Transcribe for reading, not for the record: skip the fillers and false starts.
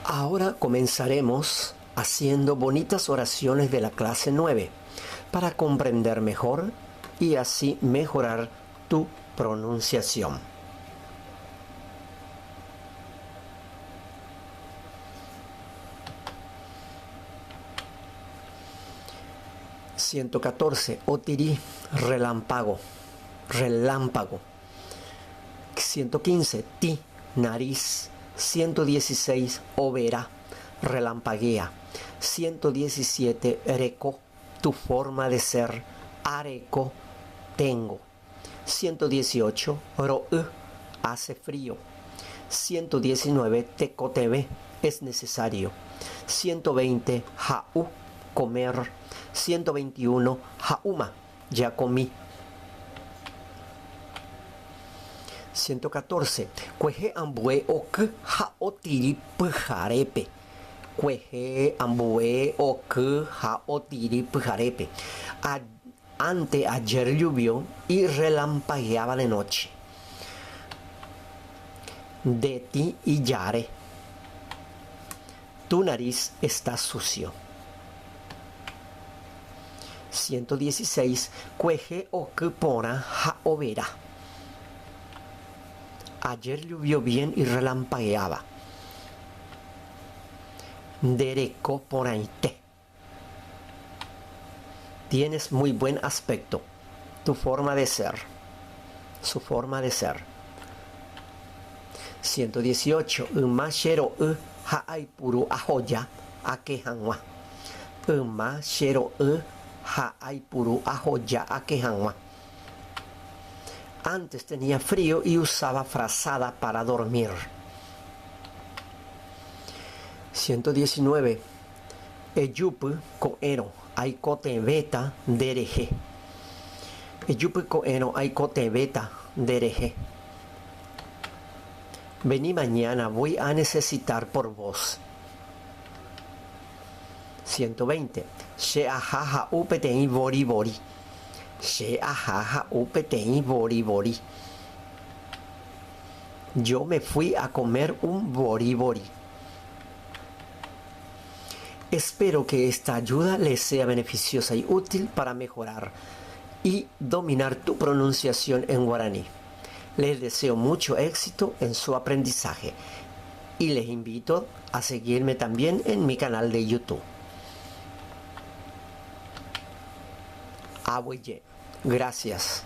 Ahora comenzaremos haciendo bonitas oraciones de la clase 9 para comprender mejor y así mejorar tu pronunciación. 114. Otiri, relámpago, relámpago. 115. Ti, nariz. 116. Overa, relampaguea. 117. Reco, tu forma de ser. Areco, tengo. 118. Ro, hace frío. 119. Tecotv, es necesario. 120. Jau, comer. 121. Jauma, ya comí. 114. Kuehe ambue oky ha otiri pyharépe. Kuehe ambue oky ha otiri pyharépe. Ante ayer llovió y relampagueaba de noche. De ti y yare. Tu nariz está sucio. 116. Kuehe oky porã ha overa. Ayer llovió bien y relampagueaba. Nde reko porãite. Tienes muy buen aspecto. Tu forma de ser. Su forma de ser. 118. Yma che ro'y ha aipuru ahoja ake hag̃ua. Yma che ro'y ha aipuru ahoja ake hag̃ua. Antes tenía frío y usaba frazada para dormir. 119. Ejúpy ko'ẽrõ aikotevẽta nde rehe. Ejúpy ko'ẽrõ aikotevẽta nde rehe. Vení mañana, voy a necesitar por vos. 120. Che aha ha'u peteĩ vori vori. Che aha ha'u peteĩ vori vori. Yo me fui a comer un vori vori. Espero que esta ayuda les sea beneficiosa y útil para mejorar y dominar tu pronunciación en guaraní. Les deseo mucho éxito en su aprendizaje y les invito a seguirme también en mi canal de YouTube. Aguyje. Gracias.